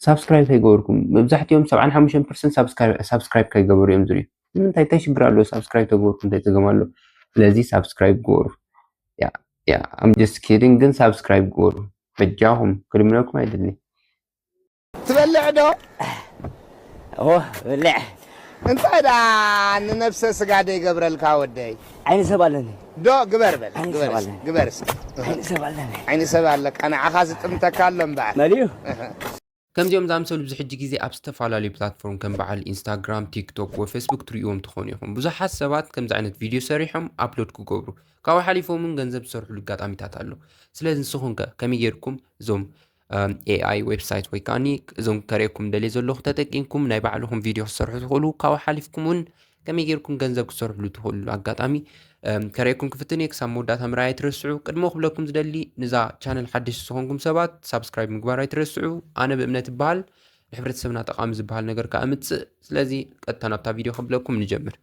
ሳብስክራይብ ከይገበርኩም፣ መብዛሕትኦም ሰብዓን ሓሙሽተን ፐርሰንት ሳብስክራይብ ከይገበሩ እዮም ዝሪኡ። ንምንታይ? እንታይ ሽግር ኣለዎ? ሳብስክራይብ ተገበርኩም እንታይ ፀገም ኣሎ? ስለዚ ሳብስክራይብ ገበሩ። ያ ያ I'm just kidding፣ ግን ሳብስክራይብ ገበሩ በጃኹም። ክልምነኩም ኣይደሊ። ትበልዕ ዶ? ኦ ብልዕ እንታይ ደኣ ንነብሰ ስጋ ደይገብረልካ ወደይ? ዓይኒ ሰብ ኣለኒ ዶ ግበር በል ዓይኒ ግበር ሰብ እስኪ፣ ኣለኒ። ግበር እስኪ። ዓይኒ ሰብ ኣለኒ ዓይኒ ሰብ ኣለካ ንዓኻ ዝጥምተካ ኣሎ እምበኣር። መሊኡ ከምዚኦም ዝኣምሰሉ ብዙ ሕጂ ግዜ ኣብ ዝተፈላለዩ ፕላትፎርም ከም በዓል ኢንስታግራም፣ ቲክቶክ ወይ ፌስቡክ ትርእይዎም ትኾኑ ኢኹም። ብዙሓት ሰባት ከምዚ ዓይነት ቪድዮ ሰሪሖም ኣፕሎድ ክገብሩ ካብኡ ሓሊፎም እውን ገንዘብ ዝሰርሕሉ ኣጋጣሚታት ኣሎ። ስለዚ ንስኹም ከ ከመይ ጌርኩም እዞም ኤኣይ ዌብሳይት ወይ ከዓኒ እዞም ከርእየኩም ደልየ ዘለኹ ተጠቂምኩም ናይ ባዕልኹም ቪድዮ ክሰርሑ ትኽእሉ። ካብኡ ሓሊፍኩም እውን ከመይ ጌርኩም ገንዘብ ክሰርሕሉ ትኽእሉ ኣጋጣሚ ከርእየኩም ክፍትን እየ። ክሳብ መወዳእታ ምርኣይ ኣይትረስዑ። ቅድሞ ክብለኩም ዝደሊ ንዛ ቻነል ሓደሽቲ ዝኾንኩም ሰባት ሳብስክራይብ ምግባር ኣይትረስዑ። ኣነ ብእምነት ይበሃል ንሕብረተሰብና ጠቓሚ ዝበሃል ነገር ከኣ እምጽእ። ስለዚ ቀጥታ ናብታ ቪድዮ ከብለኩም ንጀምር።